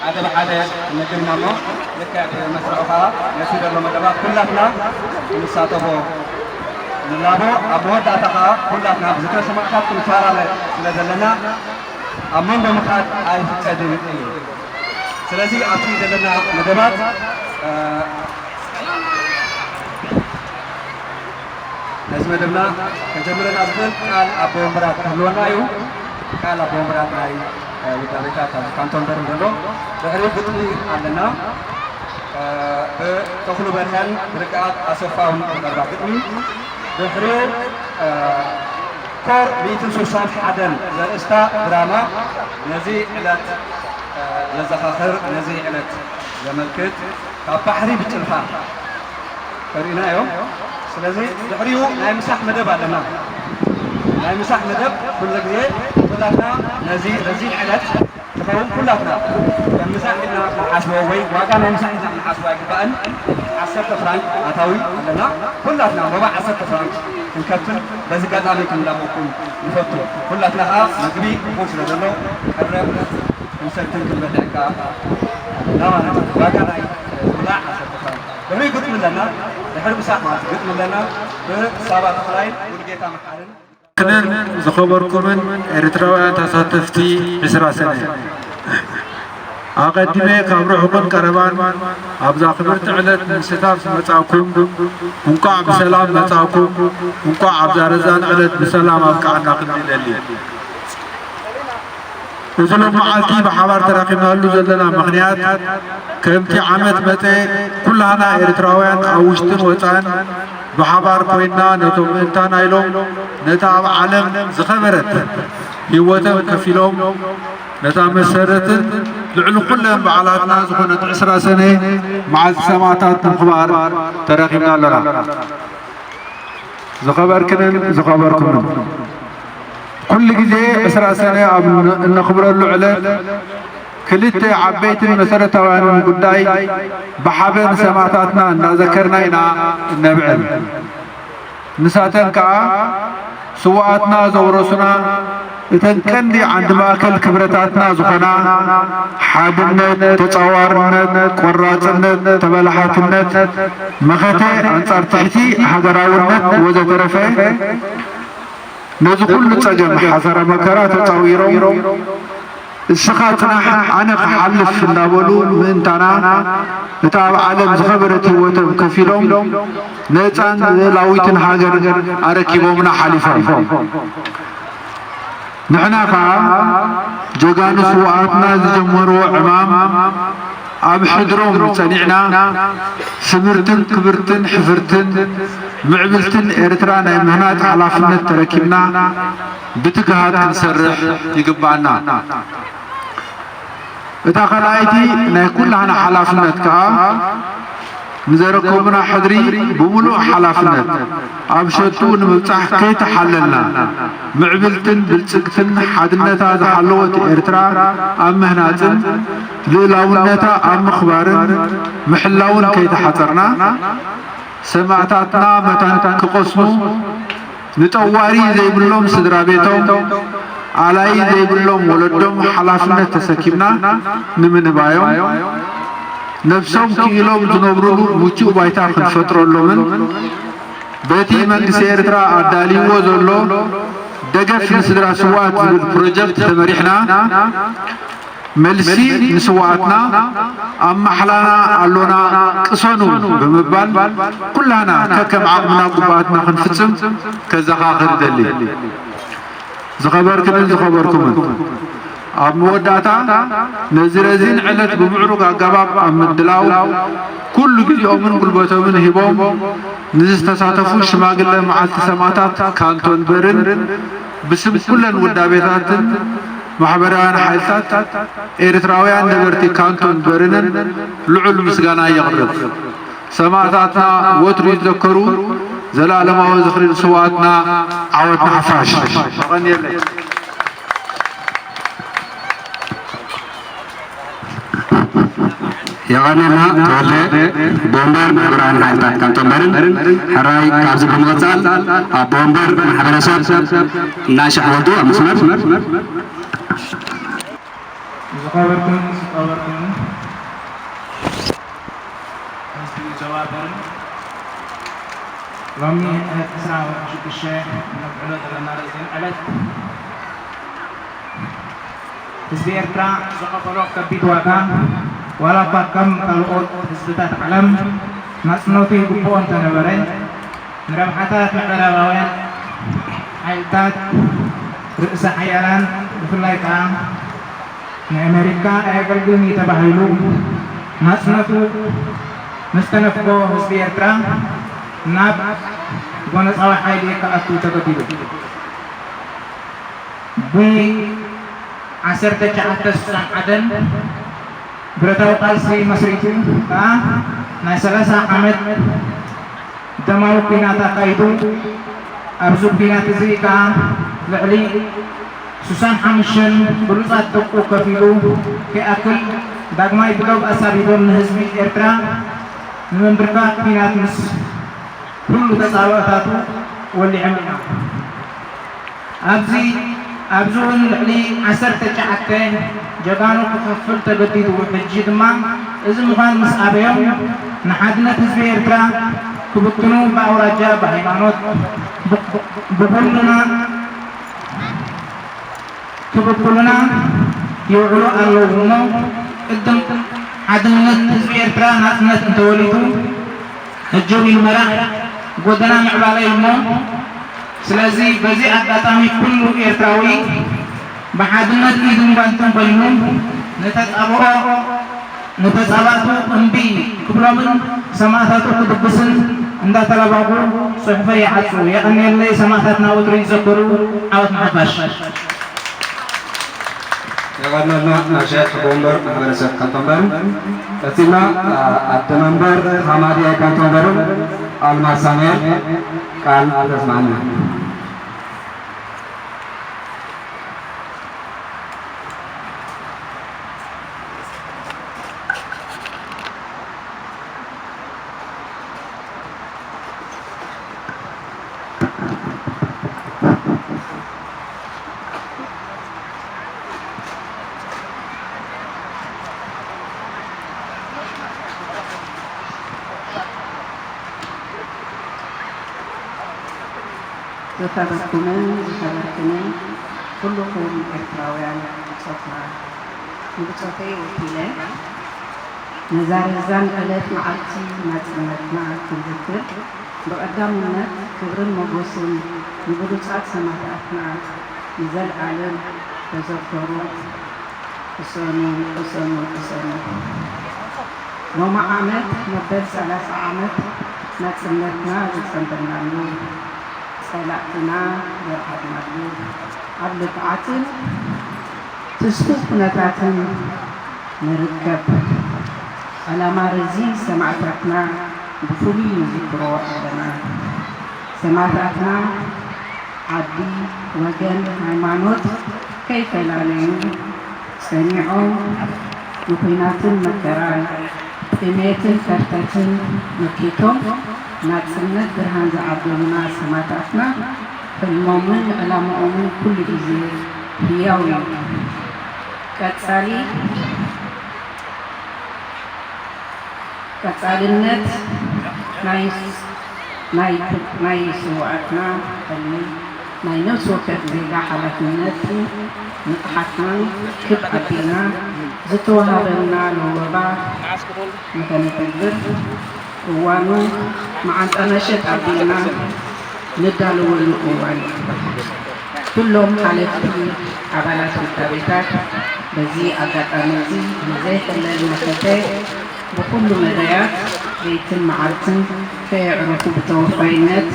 ሓደ ብሓደ ንግርና እሞ ልክዕ ብመስርዑ ከዓ ነቲ ዘሎ መደባት ኩላትና ክንሳተፎ ንላቦ። ኣብ መወዳእታ ከዓ ኩላትና ብዝክረ ሰማእታት ክንፈላለ ስለ ዘለና ኣብ መንጎ ምኻድ ኣይፍቀድን እዩ። ስለዚ ኣብቲ ዘለና መደባት ነዚ መደብና ከጀምረና ዝኽእል ቃል ኣቦ ወንበራት ክህልወና እዩ። ቃል ኣቦ ወንበራት ናይ ውዳቤታት ኣብ ካንቶን በርን ዘሎ ድሕሪኡ ግጥሚ ኣለና። ብተኽሉ በርሀን ብርግኣት ኣሰፋውን ዝቐርባ ግጥሚ ድሕሪኡ ኮር ሚእትን ስሳን ሓደን ዘርእስታ ድራማ ነዚ ዕለት ዘዘኻኽር ነዚ ዕለት ዘመልክት ካብ ባሕሪ ብጭልፋ ተርእዩና እዮም። ስለዚ ድሕሪኡ ናይ ምሳሕ መደብ ኣለና። ናይ ምሳሕ መደብ ኩሉ ግዜ ኩላትና ነዚ ነዚ ዕለት ዝኸውን ኩላትና ከም ምሳሕ ኢልና ክንሓስቦ ወይ ዋጋ ናይ ምሳሕ ኢልና ክንሓስቦ ኣይግባእን። ዓሰርተ ፍራንክ ኣታዊ ኣለና። ኩላትና ሞባ ዓሰርተ ፍራንክ ክንከፍል በዚ ኣጋጣሚ ክንላበኩም ንፈቱ። ኩላትና ከዓ ምግቢ ይኹን ስለ ዘሎ ቀረብ ክንሰትን ክንበልዕ ከዓ ኣለና ማለት እዩ። ዋጋ ናይ ዝብላዕ ዓሰርተ ፍራንክ። ድሕሪ ግጥሚ ኣለና። ድሕሪ ምሳሕ ማለት ግጥሚ ኣለና። ብሳባ ተኽላይን ሙሉጌታ መሓርን ክንን ዝኸበርኩምን ኤርትራውያን ተሳተፍቲ ዕስራ ሰነ፣ ኣቐዲመ ካብ ርሑቕን ቀረባን ኣብዛ ክብርቲ ዕለት ንምስታፍ ዝመጻእኩም፣ እንቋዕ ብሰላም መጻእኩም፣ እንቋዕ ኣብዛ ረዛን ዕለት ብሰላም ኣብቅዓና ክንብል እደሊ። እዚ ሎም መዓልቲ ብሓባር ተራኺብናሉ ዘለና ምኽንያት፣ ከምቲ ዓመት መጸ ኩላህና ኤርትራውያን ኣብ ውሽጥን ወጻእን ብሓባር ኮይንና ነቶም ምእንታና ኢሎም ነታ ኣብ ዓለም ዝኸበረት ህይወቶም ከፊሎም ነታ መሰረትን ልዕሊ ኩለን በዓላትና ዝኾነት ዕስራ ሰነ መዓልቲ ሰማእታት ንምኽባር ተረኺብና ኣለና። ዝኸበርክንን ዝኸበርኩምን፣ ኩሉ ግዜ ዕስራ ሰነ ኣብ እነኽብረሉ ዕለት ክልተ ዓበይትን መሰረታውያንን ጉዳይ ብሓበን ሰማእታትና እንዳዘከርና ኢና እነብዕል። ንሳተን ከዓ ስውኣትና ዘውረሱና እተን ቀንዲ ዓንዲ ማእከል ክብረታትና ዝኾና ሓድነት፣ ተጻዋርነት፣ ቆራጽነት፣ ተበላሓትነት፣ መኸተ ኣንጻር ትሕቲ ሃገራውነት ወዘተረፈ ነዚ ኩሉ ጸገም ሓሰረ መከራ ተጻዊሮም እስኻ ጽናሕ ኣነ ክሓልፍ እንዳበሉ ምእንታና እታ ኣብ ዓለም ዝኸበረት ህይወቶም ከፊሎም ነጻን ልእላዊትን ሃገር ኣረኪቦምና ሓሊፎም። ንሕና ኸኣ ጀጋኑ ስውኣትና ዝጀመርዎ ዕማም ኣብ ሕድሮም ጸኒዕና ስምርትን ክብርትን ሕፍርትን ምዕብልትን ኤርትራ ናይ ምህናጽ ሓላፍነት ተረኪብና ብትግሃት ክንሰርሕ ይግባኣና። እታ ካልኣይቲ ናይ ኩላህና ሓላፍነት ከኣ ንዘረከቡና ሕድሪ ብምሉእ ሓላፍነት ኣብ ሸቱ ንምብጻሕ ከይተሓለልና ምዕብልትን ብልጽግትን ሓድነታ ዝሓለወት ኤርትራ ኣብ ምህናጽን ልእላውነታ ኣብ ምኽባርን ምሕላውን ከይተሓጸርና ሰማእታትና መታን ክቐስሙ ንጠዋሪ ዘይብሎም ስድራ ቤቶም ኣላይ ዘይብሎም ወለዶም ሓላፍነት ተሰኪምና ንምንባዮም ነብሶም ክኢሎም ዝነብሩሉ ምቹእ ባይታ ክንፈጥረሎምን በቲ መንግስቲ ኤርትራ ኣዳልይዎ ዘሎ ደገፍ ንስድራ ስውኣት ዝብል ፕሮጀክት ተመሪሕና መልሲ ንስውኣትና ኣብ ማሕላና ኣሎና ቅሰኑ ብምባል ኩላና ከከም ዓቕምና ግቡኣትና ክንፍጽም ከዘኻኽር እደሊ። ዝኸበርክንን ዝኸበርኩምን ኣብ መወዳእታ ነዚ ረዚን ዕለት ብምዕሩግ ኣገባብ ኣብ ምድላው ኩሉ ግዜኦምን ጉልበቶምን ሂቦም ንዝተሳተፉ ሽማግለ መዓልቲ ሰማእታት ካንቶን በርን ብስም ኩለን ውዳቤታትን ማሕበራውያን ሓይልታት ኤርትራውያን ነበርቲ ካንቶን በርንን ልዑል ምስጋና የቕርብ። ሰማእታትና ወትሩ ይዘከሩ። ዘላለማዊ ዝኽሪ ንስውኣትና። ዓወት ንሓፋሽ። የቐንየልና። የቐንየልና ተወልደ ቦምበር ማሕበራውያን ሓይልታት ካንቶን በርን። ሕራይ ካብዚ ብምቕጻል ኣቦ ወንበር ማሕበረሰብ እናሻዕ ወልዱ ኣብ መስመር። ዝኸበርክን ዝኸበርክን ጀዋብር ሎሚ ዕለት ዕስራ ወርሒ ሽዱሽተ ነብዕሎ ዘለና ርእስን ዕለት ህዝቢ ኤርትራ ዝኸፈሎ ከቢድ ዋጋ፣ ዋላ እኳ ከም ካልኦት ህዝብታት ዓለም ናጽነቱ ይግብኦ እንተነበረ፣ ንረብሓታት ምዕራባውያን ሓይልታት ርእሰ ሓያላን ብፍላይ ከኣ ንኣሜሪካ ኣየገልግልን እዩ ተባሂሉ ናጽነቱ ምስ ተነፍጎ ህዝቢ ኤርትራ ናብ ጎነጻዊ ሓይሊ ክኣቱ ተገዲዱ። ብ ዓሰርተ ትሽዓተ ስሳን ሓደን ብረታዊ ቃልሲ መስሪቱ ከኣ ናይ ሰላሳ ዓመት ደማዊ ኲናት ኣካይዱ። ኣብዚ ኲናት እዚ ከኣ ልዕሊ ስሳን ሓሙሽተን ብሉጻት ደቁ ከፊሉ ከይኣክል ዳግማይ ብዶብ ኣሳቢቦም ንህዝቢ ኤርትራ ንምንብርካኽ ኲናት ምስ ኩሉ ተጻብኦታቱ ወሊዖም ኢና። ኣብዚ ኣብዚ እውን ልዕሊ ዓሰርተ ትሽዓተ ጀጋኑ ክኸፍል ተገዲዱ። ሕጂ ድማ እዚ ምዃን ምስ ኣበዮም ንሓድነት ህዝቢ ኤርትራ ክብትኑ ብኣውራጃ፣ ብሃይማኖት፣ ብ- ብኹልና ክብትኑና ይውዕሉ ኣለዉ እሞ ቅድም ሓድነት ህዝቢ ኤርትራ ናጽነት እንተወሊዱ ሕጂ እውን ይመራሕ ጎደና ምዕባለ እዩ እሞ ስለዚ በዚ ኣጋጣሚ ኩሉ ኤርትራዊ ብሓድነት ኢድን ጓንትን ኮይኑ ንተጻብኦ ንተጻባእቱ እምቢ ክብሎምን ሰማእታቱ ክድብስን እንዳተላባኹ ጽሑፈይ ይዓጹ። የቐንየለይ። ሰማእታትና ወትሩ ይዘከሩ። ዓወት ንሓፋሽ። የቐንየልና። ማሸ ኣቦ ወንበር ማሕበረሰብ ካንቶንበርን ቀጺልና ኣደ መንበር ሃማድያ ካንቶንበርን ኣልማዝ ሳሙኤል ቃል ተስማዕና። ዝኸበርኩምን ዝኸበርክንን ኩልኹም ኤርትራውያን ብጾትና፣ ንብጾተይ ወኪለ ነዛ ረዛን ዕለት መዓልቲ ናጽነትና ክንዝክር፣ ብቐዳምነት ክብርን ሞጎስን ንብሉጻት ሰማእታትና ንዘልኣለም ተዘከሩ። ቅሰኑ፣ ቅሰኑ፣ ቅሰኑ። ሎሚ ዓመት መበል ሰላሳ ዓመት ናጽነትና ዘጸንበልናሉ፣ ጸላእትና ዘርኣድናሉ፣ ኣብ ልፍዓትን ትስፉው ኩነታትን ንርከብ። ዕላማ ርዚ ሰማእታትና ብፍሉይ ንዝክሮ ኣለና። ሰማእታትና ዓዲ፣ ወገን፣ ሃይማኖት ከይፈላለዩ ጸኒዖም ንኲናትን መከራን፣ ጥሜትን ከርተትን መኪቶም ናጽነት ብርሃን ዝዓደሉና ሰማእታትና ሕልሞምን ዕላምኦምን ኩሉ ግዜ ህያው እዩ። ቀጻሊ ቀጻልነት ናይ ናይ ናይ ስውኣትና ሕልሚ፣ ናይ ነፍሲ ወከፍ ዜጋ ሓላፍነትን ንቕሓትናን ክብ ኣቢልና ዝተዋሃበና ለበዋ ንኸነተግብር እዋኑ መዓንጣና ሸጥ ኣቢልና ንዳለወሉ እዋን እዩ። ኩሎም ሓለፍቲ ኣባላት ውዳቤታት በዚ ኣጋጣሚ እዚ ንዘይሕለል መኸተ ብኹሉ መዳያት ለይትን መዓልትን ከየዕረፉ ብተወፋይነት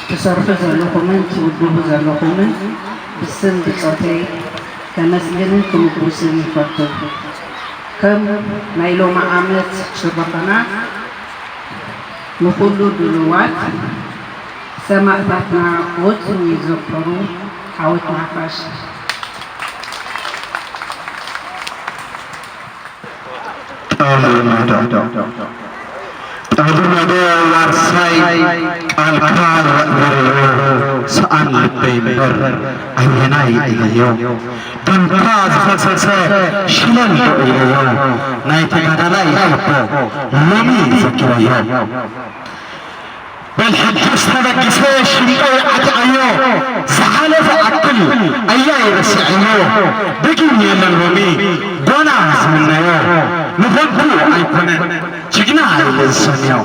ትሰርሑ ዘለኹምን ትውድቡ ዘለኹምን ብስም ብጾተይ ከመስግንን ክምጉስን ይፈቱ። ከም ናይ ሎሚ ዓመት ሽርኾና ንኹሉ ድሉዋት ሰማእታትና ወትሩ ይዘከሩ። ዓወት ንሓፋሽ። ጠልመዶ ዋርሳይ ቃልካ ዘእምረዮ ሰኣን ልበይ እምበር ኣየናይ ኢለዮ። ደምካ ዝፈሰሰ ሽለል ዶ ኢለዮ። ናይ ተጋዳላይ ሓቦ ሎሚ ዘኪረዮ። በል ሕጅስ ተበጊሰ ሽምጠይ ዓቲቐዮ። ዝሓለፈ ኣክል ኣያይ ረሲዐዮ። ደጊም የለን ሎሚ ጓና ዝምነዮ። ንኾንኩ ኣይኮነን ጅግና ኢለ ዝሰምዮ።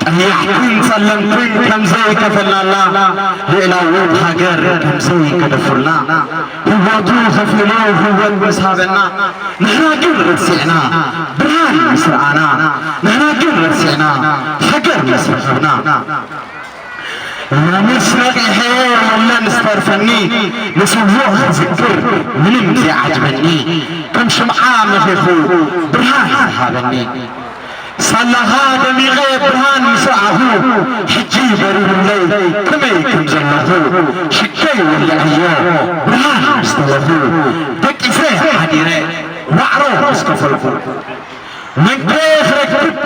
ጠያሕትን ጸለምትን ከም ዘይከፈልናላ፣ ልእላውነት ሃገር ከም ዘይገደፉልና፣ ህይወቱ ከፊሉ ህይወት ምስ ሃበና፣ ንሕና ግን ረሲዕና፣ ብርሃን ምስ ረኣና፣ ንሕና ግን ረሲዕና፣ ሃገር ምስ ረኸብና። ሎምስ ነቒሐ የለን ዝተርፈኒ፣ ንስዉእ ክዝክር ምንም ዘይዓጅበኒ፣ ከም ሽምዓ መኺኹ ብርሃን ዝሃበኒ። ሳላኻ ደሚቐ ብርሃን ምስ ረኣኹ፣ ሕጂ በሪሁለይ ከመይ ከም ዘለኹ፣ ሽቶይ ወሊዐዮ ብርሃን ምስ ተለኹ፣ ደቂሰ ሓዲረ ዋዕሮ ምስ ከፈልኩ። መንከ ክረክብ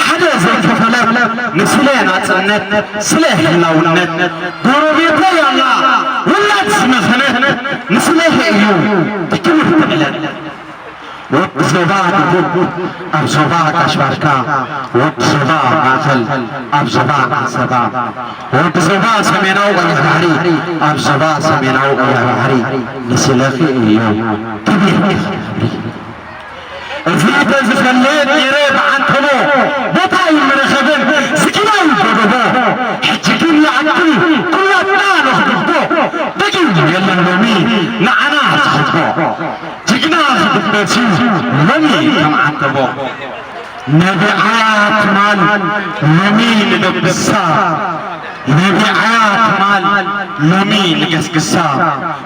ሓደ ዘይከፈለ፣ ንስለ ናጽነት፣ ስለ ህላውነት፣ ጎረቤተይ ኣላ ውላድ ዝመኸነት፣ ንስለ እዩ ብክብር ትዕለት። ወዲ ዞባ ደቡብ ኣብ ዞባ ጋሽ ባርካ፣ ወዲ ዞባ ማእከል ኣብ ዞባ ዓንሰባ፣ ወዲ ዞባ ሰሜናዊ ቀይሕ ባሕሪ ኣብ ዞባ ሰሜናዊ ቀይሕ ባሕሪ፣ ንስለኺ እዩ ክብሪ። እዚ ተዝፈልጥ ነይረ ብዓንተቦ፣ ቦታ ኣይምረኸብን ዝኪናይ ጎደቦ። ሕጂ ግን ይኣክል ኩላትና ነኽብቦ፣ ደጊም የለን ሎሚ ንዓና ዝኸቦ። ጅግና ክድበስ እዩ ሎሚ ከም ዓንተቦ። ነቢዓ ትማል ሎሚ ንደብሳ፣ ነቢዓ ትማል ሎሚ ንገስግሳ፣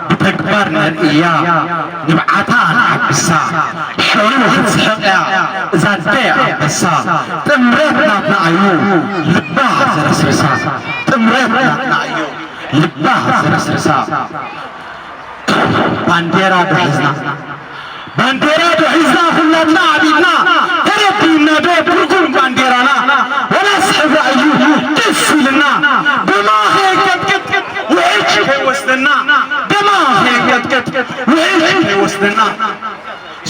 ብተግባር ነርእያ ንብዓታ ንዓብሳ። ሽዑ ክትስሕቕ እያ እዛ ኣደ ኣንበሳ። ጥምረት ናትና እዩ ልባ ዘረስርሳ፣ ጥምረት ናትና እዩ ልባ ዘረስርሳ። ባንዴራ ዶ ሒዝና፣ ባንዴራ ዶ ሒዝና፣ ኩላትና ኣብ ኢድና፣ ተረዲእና ዶ ትርጉም ባንዴራና? ወላስ ሕብራ እዩ ደስ ኢልና? ደማ ከየንቀጥቅጥ ውሕጅ ከይወስደና፣ ደማ ከየንቀጥቅጥ ውሕጅ ከይወስደና።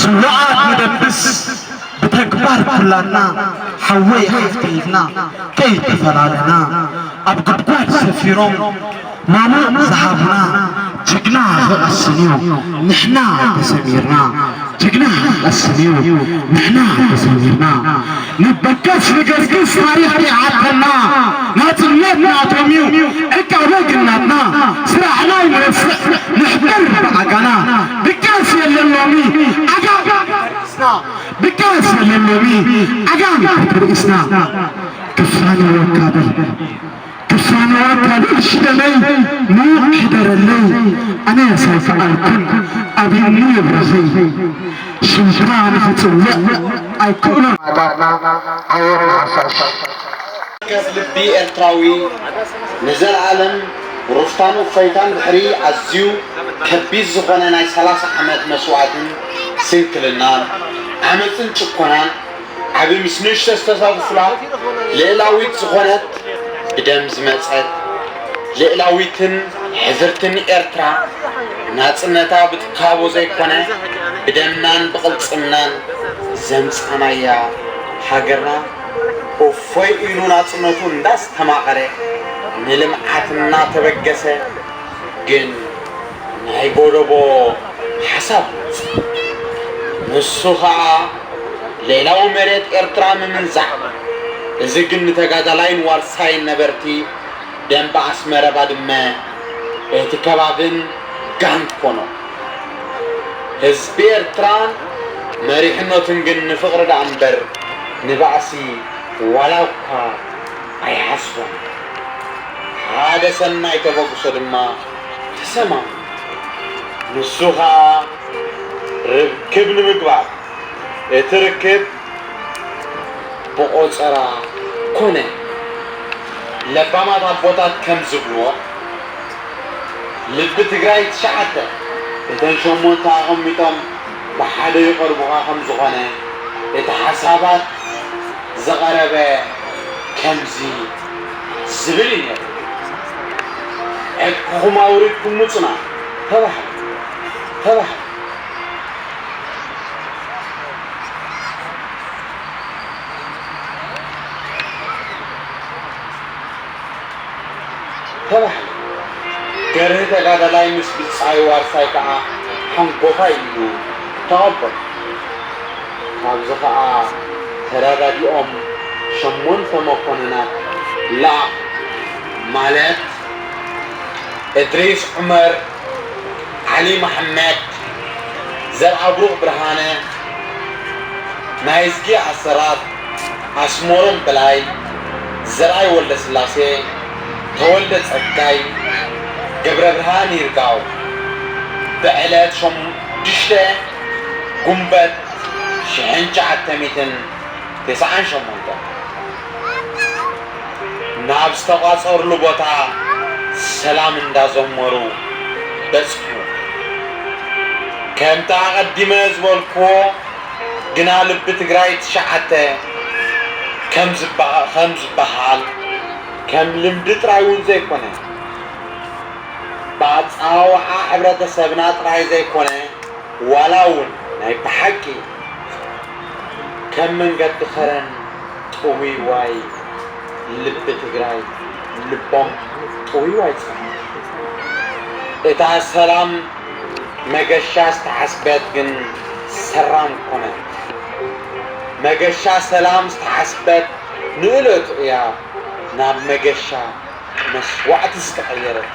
ስዉኣት ንደብስ ብተግባር ኩላትና፣ ሓወይ ሓፍተይ ኢልና ከይተፈላለና፣ ኣብ ጉድጓድ ሰፊሮም ማሙቕ ዝሃቡና፣ ጅግና ክቐስን እዩ ንሕና ተሰሚርና፣ ጅግና ክቐስን እዩ ንሕና ተሰሚርና። ንበገስ ንገስግስ ታሪኽ ይዓተና፣ ናጽነት ናቶም እዩ ዕቃበ ግን ናትና፣ ስራሕና ይንረስዕ ንሕበር ብኣጋና። ድቃስ የለን ሎሚ ዓጋም ድቃስ የለን ሎሚ ዓጋም ተርእስና። ክፋነወካ በል ክፋነወካ በል ሽደለይ ምዉቕ ሕደረለይ። ኣነ ሳይከኣልኩን ኣብዩኒ ብረኸይ ሽምካ ንኽጽውዕ ኣይክእሎን። ኣታትና ዓወት ንሓፋሽ። ከፍ ልቢ ኤርትራዊ ንዘለኣለም ሩፍታን እፎይታን ድሕሪ ኣዝዩ ከቢድ ዝኾነ ናይ ሰላሳ ዓመት መስዋእትን ስንክልናን ዓመጽን ጭኮናን ዓቢ ምስ ንእሽቶ ዝተሳተፉላ ልእላዊት ዝኾነት ብደም ዝመጸት ልእላዊትን ሕፍርትን ኤርትራ ናጽነታ ብትካቦ ዘይኮነ ብደምናን ብቕልጽምናን ዘምጻናያ ሃገርና እፎይ ኢሉ ናጽነቱ እንዳስተማቐረ ንልምዓት እናተበገሰ ግን ናይ ጎደቦ ሓሳብ መጽእ። ንሱ ኸኣ ሌላዊ መሬት ኤርትራ ምምንዛዕ። እዚ ግን ንተጋዳላይን ዋርሳይን ነበርቲ ደንበ ኣስመረ ባድመ እቲ ከባብን ጋንት ኮኖ። ህዝቢ ኤርትራን መሪሕነቱን ግን ንፍቕሪ ደኣ እምበር ንባእሲ ዋላ እኳ ኣይሓስቦን። ሓደ ሰናይ ተበግሶ ድማ ተሰማሙ። ንሱ ኸኣ ርክብ ንምግባር። እቲ ርክብ ብቖጸራ ኮነ። ለባማት ኣቦታት ከም ዝብልዎ፣ ልቢ ትግራይ ትሽዓተ፣ እተን ሸሞንተ ኣቐሚጦም ብሓደ ይቐርቡኻ ከም ዝኾነ፣ እቲ ሓሳባት ዝቐረበ ከምዚ ዝብል እዩ ነይሩ። ዕጥቅኹም ኣውሪድኩም ምጹና ተባህለ። ተባህለ። ተባህለ። ገርህ ተጋዳላይ ምስ ብጻዩ ዋርሳይ ከኣ ሓንጎፋይ ኢሉ ተቐበሎ። ካብዚ ከኣ ተረዳዲኦም ሸሞንተ መኮንናት ለኣኹ። ማለት እድሪስ ዑመር፣ ዓሊ መሓመድ፣ ዘርኣብሩኽ ብርሃነ፣ ናይዝጊ ኣሰራት፣ ኣስመሮም በላይ፣ ዘርኣይ ወልደስላሴ፣ ተወልደ ጸጋይ፣ ገብረብርሃን ይርጋው። ብዕለት ሸዱሽተ ጉንበት ሽሕን ትሽዓተ ሚእትን ተስዓን ሸሞንተን ናብ ዝተቋጸርሉ ቦታ ሰላም እንዳዘመሩ በጽሑ። ከምቲ ኣቐዲመ ዝበልክዎ ግና ልቢ ትግራይ ትሽዓተ ከም ዝበሃ-፣ ከም ዝበሃል ከም ልምዲ ጥራይ እውን ዘይኮነ፣ ብኣጸዋውዓ ሕብረተሰብና ጥራይ ዘይኮነ፣ ዋላ እውን ናይ ብሓቂ ከም መንገዲ ከረን ጥውይዋይ ልቢ ትግራይ ልቦም ጥውይዋይ ጸንሑ። እታ ሰላም መገሻ ዝተሓስበት ግን ሰራም ኮነት። መገሻ ሰላም ዝተሓስበት ንእለቱ እያ ናብ መገሻ መስዋዕቲ ዝተቐየረት።